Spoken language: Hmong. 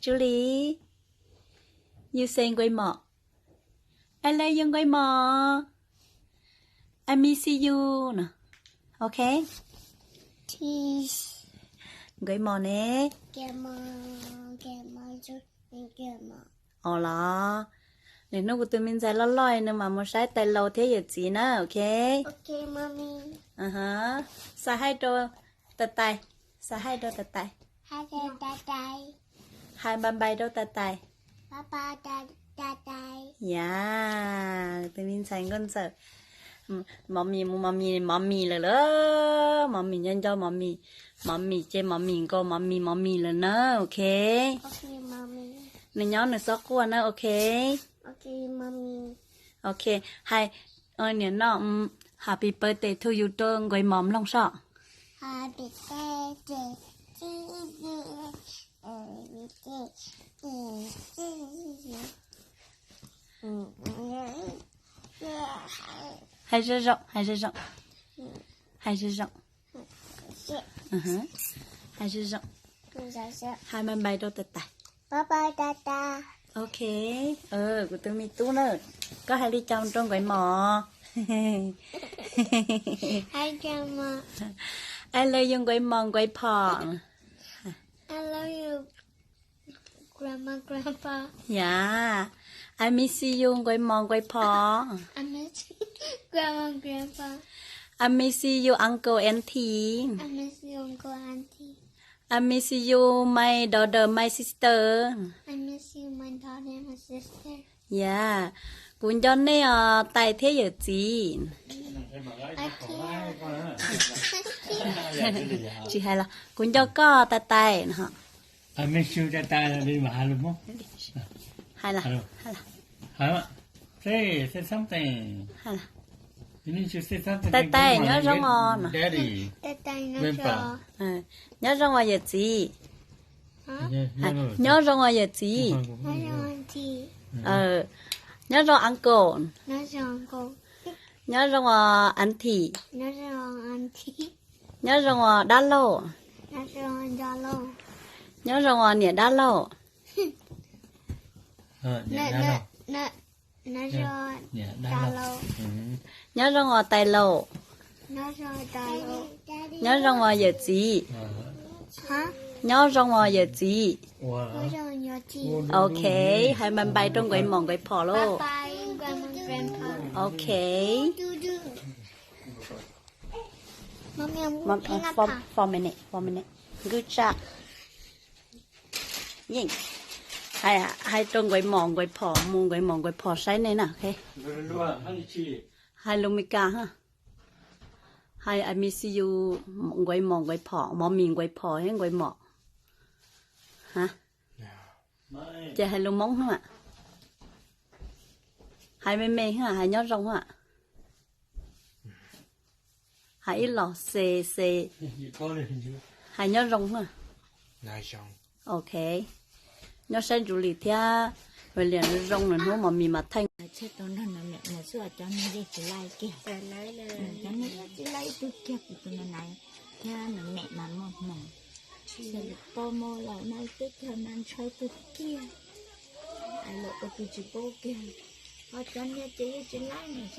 Julie, you say Nkuaij Mom. I love you Nkuaij Mom. I miss you no. Ok. Nkuaij Mom ne. Os los, lwm hnub kuv tus me ntxhais loj loj nws mam mus saib tais laus thiab yawm txiv na, ok. Xa hais rau tais tais, xa hais rau tais tais. Hais npais npais rau tais tais. Yam, tus me ntxhais nkauj ntxawm. Mov mis mus mov mis, mov mis lawm lauj, mov mis nco nco mov mis, mov mis ces mov mis nkaus mov mis mov mis lawm na, ok. Nws nyob nws txhob quaj na, ok. Ok, hais, niam no, happy birthday to you rau Nkuaij Mom mloog soj. Hais zoo zoo, hais zoo zoo. Hais zoo zoo. Hais zoo zoo. Hais npais npais rau tais tais. Ok, kuv tus me tub na, koj hais li cas rau Nkuaij Mom? I love you Nkuaij Mom Nkuaij Phom. Yam, I miss you Nkuaij Mom Nkuaij Phom. I miss you uncle auntie. I miss you my daughter my sister. Yam, kuv nco nej os tais thiab yawm txiv. Tsis hais los kuv nco koj tais tais. Hais los, tais tais nyob zoo os. Nyob zoo os yawm txiv. Nyob zoo os yawm txiv. Nyob zoo uncle. Nyob zoo os auntie. Nyob zoo os dab laug. Nyob zoo os niam dab laug. Nyob zoo os tais laus. Nyob zoo os yawm txiv. Nyob zoo os yawm txiv. Ok, hais npais npais rau Nkuaij Mom Nkuaij Phom lauj. Ok. Four minute, four minute. Good job. Yeej. Hais, hais rau Nkuaij Mom Nkuaij Phom, mus Nkuaij Mom Nkuaij Phom saib nej na. Hais lus Meskas ha. Hais I miss you Nkuaij Mom Nkuaij Phom, Mov mis Nkuaij Phom thiab Nkuaij Mom. Ha. Ces hais lus Hmoob ha. Hais me me ha, hais nyob zoo ha. Hais ib los xes xes. Hais nyob zoo ha. Ok. Nyob saib Ntsuj Lis thiab Vaj Liam zoo zoo, nws hnub Mov mis mas theej. Txhaj tau nrog nws mem mus xwb, cov niag yeej tsis laij kiag. Cov niag yeej tsis laij ib tug kiag, kuv tus nais thiab nws mem mas muaj hmoo. Xyov lwm paub muaj lawm no, teb chaws mas ntshaw tus kiag. Hais lus ua tus tsis paub kiag. Ho cov niag ces yeej tsis laij, nws